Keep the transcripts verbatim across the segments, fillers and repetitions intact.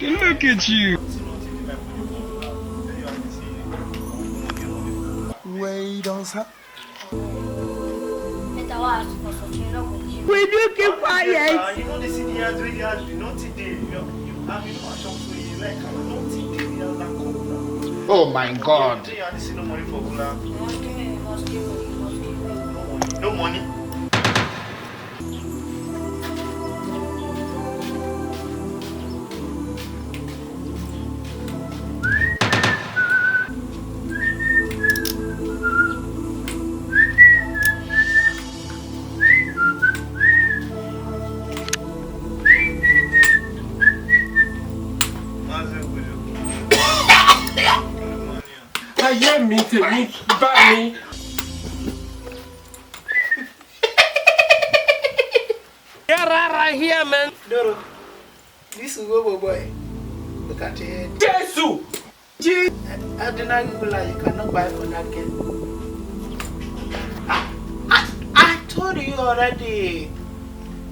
Look at you. Wey don sa. Will you keep quiet? You know the city has really has been nothing there. You know, you have been a shop so you like nothing there. You have that company. Oh my God. You have seen no money for Bula. No money. No money. Ayé mi tèmi bá mi. Get right, right here, man. Doro, this is Robo boy. Look at your head. Jésù. Ordinary Bula you cannot buy for that girl. I, I, I told you already.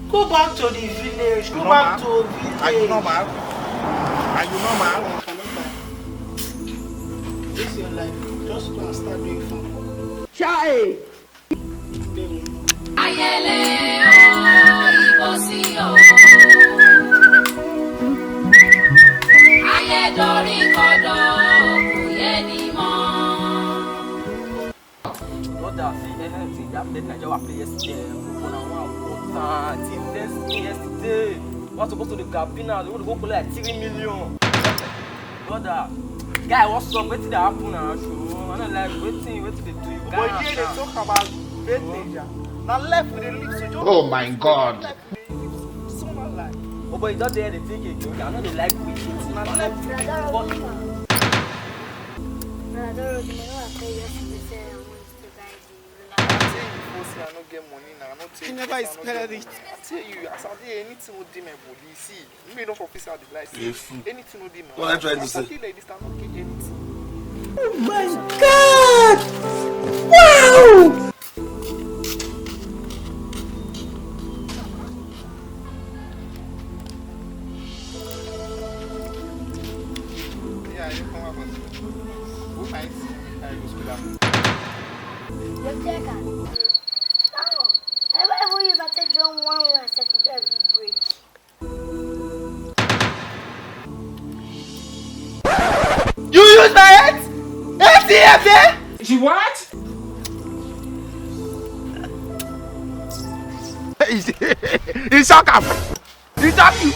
Go back to the village. Go back to village. Are you normal? Are you normal? You cannot buy. This your life. Just go and start doing farm work. Chai! Baby. Ayẹlẹ o, ìbò sí o. Ayé dorí kodò, kò yé ni mọ́. Brother, see anything that play Nigeria play yesterday. People na one important thing. Next thing yesterday, we supposed to the Gabina, they want to go collect like three million. Brother, guy, what's up? Wetin dey happen na? Show, I don't like wetin wetin dey do you. But here they talk about great nature. Na life we dey live so just Oh my God. Someone like. Oh boy, you don dey dey think again. Okay, I no dey like wetin. Na life we dey live. But Brother, you know I tell you yesterday say I want to buy the I tell you before say I no get money na. I no tell you. You never Before say I no expected get it. money. I tell you, as I dey anything wey dey my body, see, me no for office I dey like. Yes. Anything wey dey my What I try to as say? I dey like this, I no get anything. Oh my God! Wow! Yeah, you come up with who I see, I go school am. Your checker. Oh, I never even use that to draw one line set to every break. You use my head? Eighty years eh? She what? He shock am. He shock you.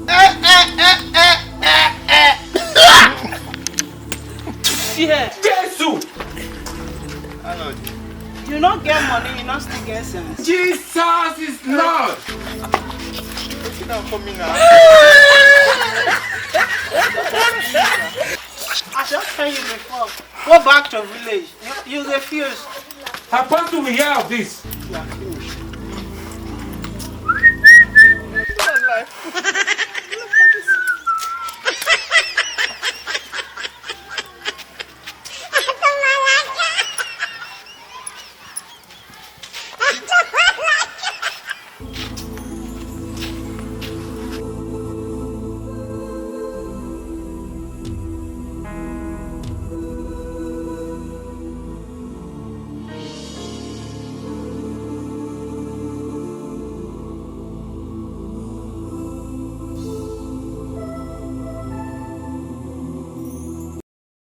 Eh, eh, eh, eh, eh, eh. Jésù. You no get money, you no still get sense. Jesus is Lord. Wetin don come in now? I don tell you before, go back to village. You, you refuse. Apostle, we hear of this. You are finished.